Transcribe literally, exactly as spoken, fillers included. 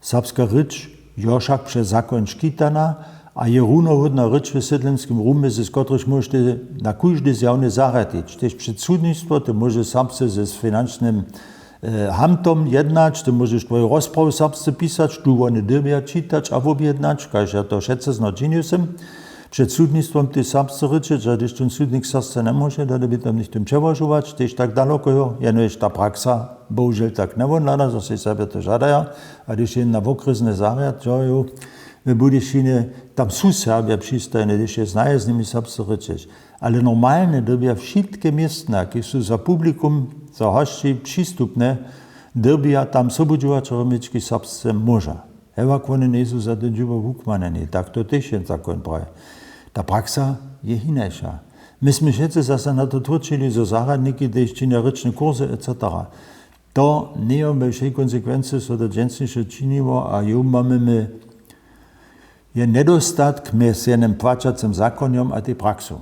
Serbska rěč jo wšak přez zakoń škitana a je runohódna rěč w sydlemskim rumje, z kotrychž móžeš na kóždy zjawny zarjad hić, tež před sudnistwo. Ty móžeš serbsce z finančnym hamtom jednać, ty móžeš twoju rozprawu serbsce pisać, tu wone dyrbja čitać a wobjednać, kaž ja to wšetcy zno činił sym. Před sudnistwom ty serbsce rěčeć, a hdyž ten sudnik serbsce njemóže, da dyrbi tam něchtó přełožować, tež tak daloko jo. Jenož ta praksa bohužel tak njewónlada, zo sej serbja to žadaja. A hdyž je na wokrjesny zarjad, jo, jo, w Budyšinje, tam su Serbja přistajne, hdyž je znaje z nimi serbsce rěčeć. Ale normalnje dyrbja wšitke městna, kiž su za publikum, za hosći přistupne, dyrbja tam sobudźěłaćerjo měć, kiž serbsce móža. Hewak wone njejsu za ten dźěło wukmanjeni, tak to tež jen zakoń praji. Ta praksa je hinaša. My smy wšetcy zaso na to twóčili, zo zarjadniki tež činja rěčne kursy et cetera. To njejo we wšej konsekwency so do dźensnišeho činiło a jow mamy my je njedostatk mjez jenym płaćacym zakonjom a tej praksu.